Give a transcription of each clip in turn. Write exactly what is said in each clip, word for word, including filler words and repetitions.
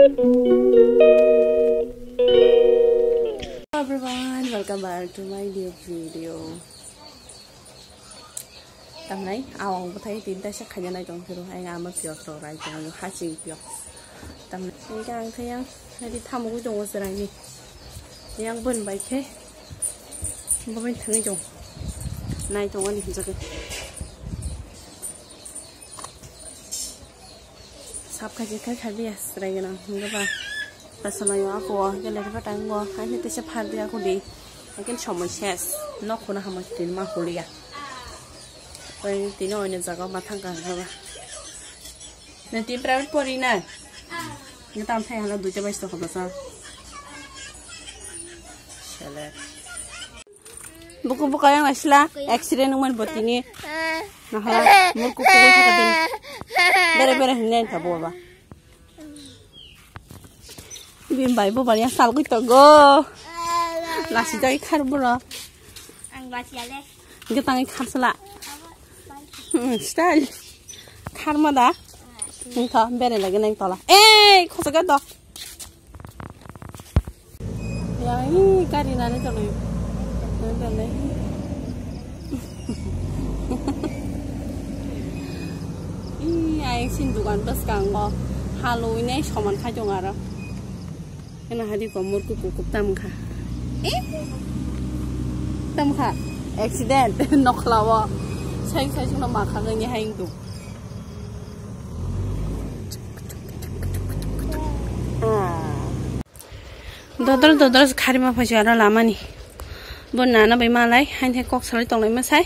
Everyone, welcome back to my new video. Tamnai, awang bwthai tinta se khaina nai tong phiro, ai ama piyok rok rai tong, haching piyok. Tamnai, hingke ang thayang, hadi thamugwi tongo chwraini. Yang bun bai khe, bo bai thangwi tong. Nai tong ani hinjagwi. Sap khai khai khai biya srai gana hingke ba. Tasalayo ako gele ba tango ani tese phar dia ko di. Akin somoi ses. Nok kono hamoi tin ma hulia. Oi tino oine jaga ma thang ka ba. Na tin private pori na. Ni tam thai hala duja bai sto khobasa. Sele. Buku buka yang asla accident nungman botini. Nahala murku kugui thaka bini. Bere bere hinne ta boba. Bini bai boba yang salgui togo. Lasi jai khar boro. Ang lasi ale. Getang khar sala. Hmm, style. Khar ma da. Nungtha bere lagi neng tola. Eh, khosa ga do. Yang ini kari nani toloi. Nani toloi. Ih, ayang sin dukan bwskango halui nai soman khai tong aro. Kena hadi komor kuku kuk tam kha. Eh? Tam kha. Accident. Nokhlawo. Sai sai sungno makha gani haing tu. Dodol dodol kharima phaisi aro lamani. Bo nana bai malai, hain hai kok salai tonglai masai.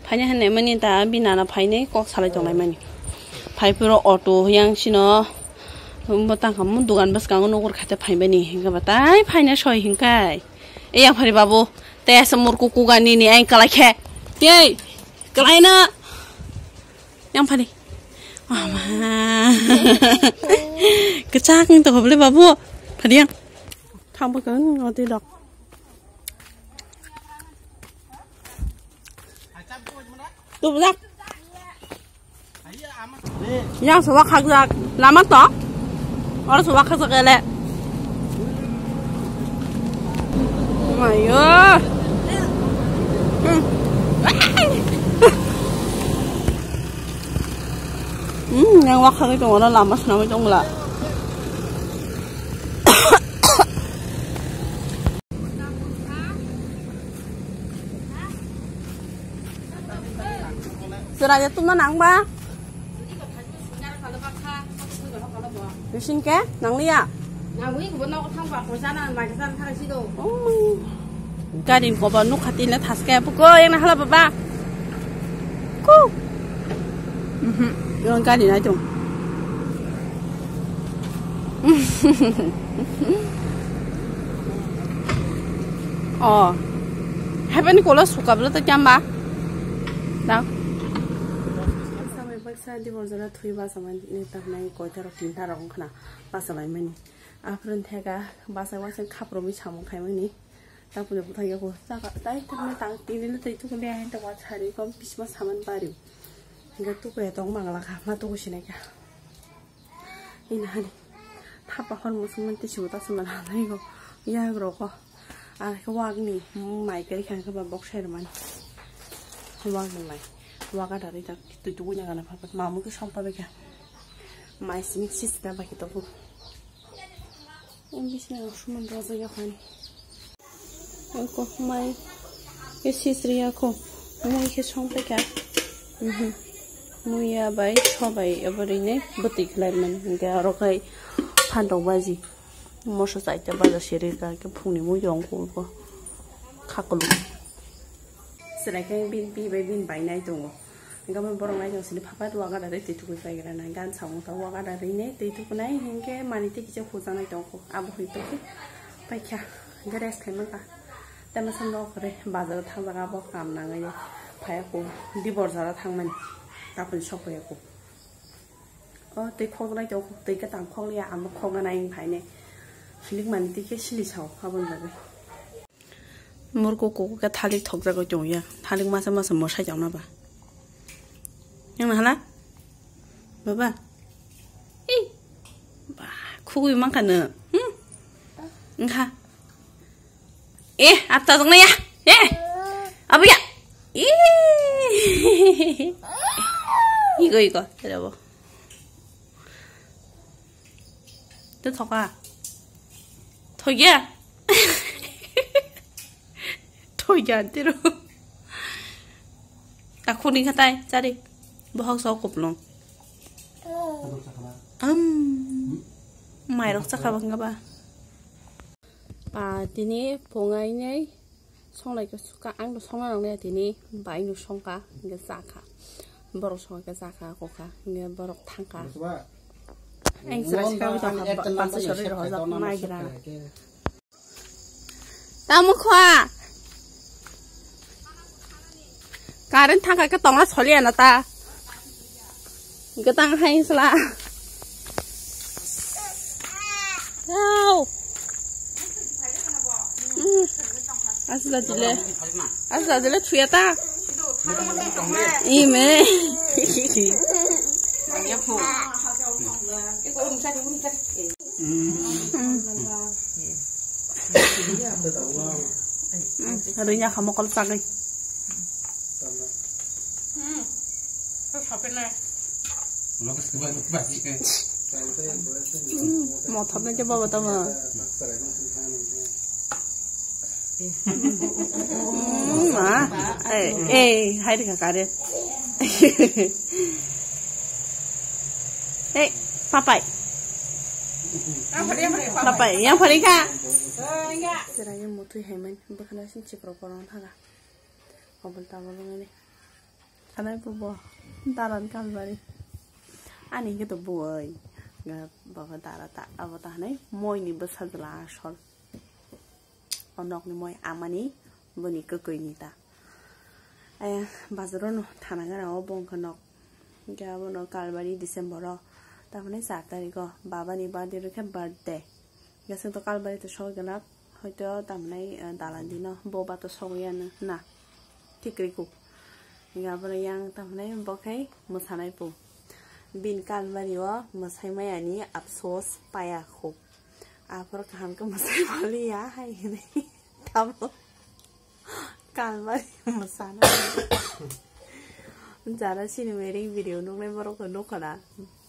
Phaina hanne mani ta bi nana phainai kok salai tonglai mani. Phai puro auto yang sino. Bo tangkha mo dugan bwskango nugur khate phaibani. Hingke ba tai phaina soi hingkai. E yang phari babu. Te asa murku kugani ni ain kalai khe. Yei. Kalai na. Yang phari. Ama. Kechak ni to hobli babu. Phari yang. Thang ba kang oti dok. Tubjak. Yang suwa khakjak. Lama to. Oro suwa khakjak ele. Mayo. Hmm. Hmm, yang wakhagwi tongo, lama swnamwi tongla. Chwraida tuma nangba? Bising ke nangliya? Oh, gari koba nukha tila thaske buko yang hala baba. Ku. Mhm. Yang gari nai tung. Oh. Happen kolo sukablo to kyamba? Da. Sampai baksa di borjora thui basa mani ta nai koita rok tinta rok khna basa lai mani. Aphuru thega basa basa khapro mi samung khai mani. Tapule buthai yako saka tai tapule tang tini le tai tukule hai ta wa chari kom pisma saman bari. Ga tukule tong mangla kha ma tuku sinai kha. Ina hani. Thapa hor musung man tisi uta sima na nai go. Ya gro ko. Ar ke wak ni mai kari khan ke ba bok sai man. Wak ni mai. Wak ada ri tak tu tu nya kana papa. Mamu ke sompa be kya. Mai simi sis na ba ki to. Ang bising ang suman raja ya khan. Ako mai ke sisri ako. Mai ke song pe kya. Mhm. Muya bai sobai abo rine bwtwi khlai man. Hingke aro khai phantok baji. Moso chaita baja seri ka ke phungni mui rong ko ko. Khakulu. Serai khe bin pi bai bin bai nai tongo. Hingke omo borok nai tong sini phapat waga da twi tukui pai gra nai gan samung ta waga da ri ne twi tukunai hingke mani twi kisa hujanai tong kho abo hoi tong khe pai kha hingke rest khai man ka. Tei masa nok re bazar thang jaga bo kam nang ai phai ko di bor jara thang mani tapun sok ya ko. O tei khok nai tong kho tei ka tang khok ya amo khok nai phai ne hilik mani twi khe sili sao abo ni bagwi. Murko kuku khe thalik thokjagwi tongya. Thalik masa masa mwsai tongna ba. Yang na hala? Baba. Ei. Ba, Phugwi mankha no. Hmm. Wngkha. Eh, atta dong ya. Eh. Abuya. Eh. Igo, igo. Terabo. Te thoka. Thogya. Thogya tiro. Akhuni khatai chari. Bohok sok kuplung. Am. Mairok chakha bangga ba. Ah, tini phungai nei songlai ka suka ang no songna nang le tini bai no songka hingke chakha. Borok songka chakha kokha hingke borok thangka. Ang sira sika wngkha ba, ba, ba, sori rohorjak mai gira. Tamo khwa. Current thangkha khe tongna soliya na ta. Gatang hai sla. Au. Hmm. Asla dile. Asla dile thuya ta. Ime. Rwnya kha mokol chagwi. Mothop na je baba tamo. Ma, eh, eh, hai rikha kare. Hey, papai. Papai, yang paling ka. Sira yang mutu hemen, bukan asin cipro porong thaga. Obol tabol ngani. Sanai bo bo. Daran kalbari. Ani ke to boi. Ga baba dara ta abo ta hanai moi ni bwsa jla asol. O nokni moi amani boni kwkwi ni ta. Eh, bazaro no thana gara o bongkha nok. Ga bono kalbari December o. Tamani char tarik o baba ni birthday rokhe birthday. Gasing to kalbari to soi galak. Hoito tamnai, eh, dalan dino bo ba to sogwi ano na. Thik rikuk. Hinkhe abono yang tamnai bo khai mwsanai po. Bin kalbari o mwsai maya ni apsos paya khuk. Aphor kaham khe mwsai maliya hai hinwi tamo kalbari mwsana. Jara sini wedding video nuknai borok no nukha na.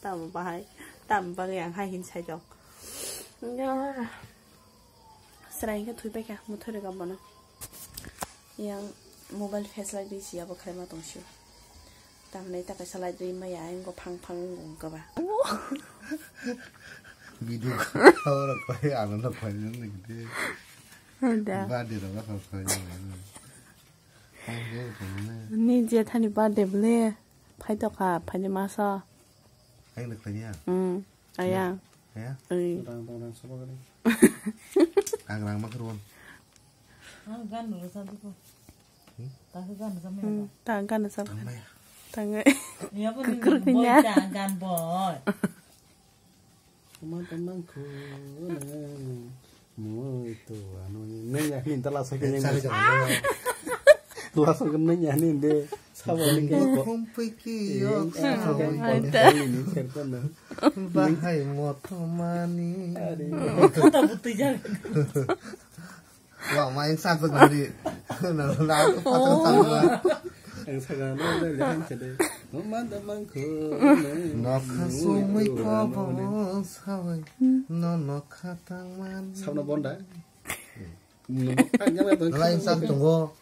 Tamo bahai, tamo bagwi ang hai hin saijak. Srai khe thwi paikha, muthuri ka bono. Yang mobile flash light ri siya bo khaima tong sio. Tamni ta kaisa light ri maya, yang go phang phang wng go ba. Video call ora koi ano na koi nang ni de. Da. Ba de ra ba koi nang. Ni je thani birthday bole. Phai to kha, phai ni masa. Hai na khlai ya. Hmm. Aya. Aya. Oi. Rang, rang, rang, sobo gani. Ang rang ma kruon. Ang gan dulu sa duko. Hmm? Ta ke gan sa me. Hmm, ta gan sa. Tang maya. Tang. Ya pun kukur boy kenya. Ta gan boy. Kuma tamang ko. Moi to ano nanya ni ta laso ke nanya. Laso ke nanya ni de. Sabo ni ko. Hum pui ki yo. Bahai motomani. Kata butui jar. Wa main sa ko ni. Na na ko patro sa. Ang sa ga no le le han chede. No man da man ko. Nokha sumui ko bo sawi. No nokha tang man. Sabno bonda. Lain sak tongo.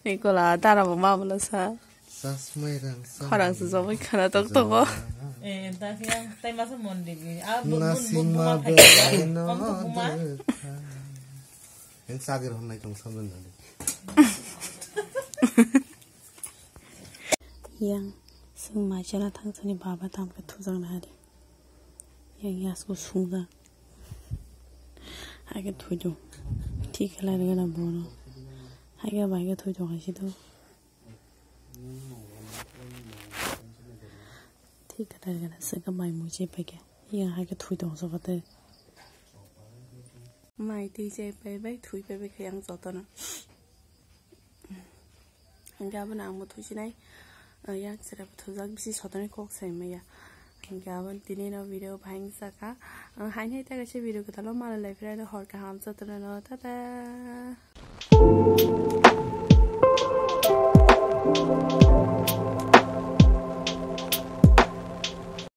Nikola tara bo ma bwla sa. Sasmai rang sa. Khorang se jomai khana tok tongo. Eh, ta siang tai masa mondir ni. Ah, bu-, bu-, bu-, Nasing bu-, ma bu-, be bu-, no bu-, bu-, ma. Dekha. Yang sagir honnai tong samjang nadi. Yang sung mai chela thang sani baba tam ke thujang nadi. Yang yas ko sungjang. Haikhe thwidu. Thik khlai rwgana bono. Haikhe bai khe thwidu kaisa do. Thik khlai rwgana swkha mai mui chai paikha. Yang haikhe thwidu jagate. Mai twi chai pai bai thwi pai bai khe yang jotono. Hingke abono ang bo thusinai, eh, yang chwrai bo thujak bisi sotoni kok sai maya. Hingke aboni tini no video bhai wngsa kha. Ang haino hai ta kaisa video kwtal o malai lai phira, hor kaham jotono no, tata.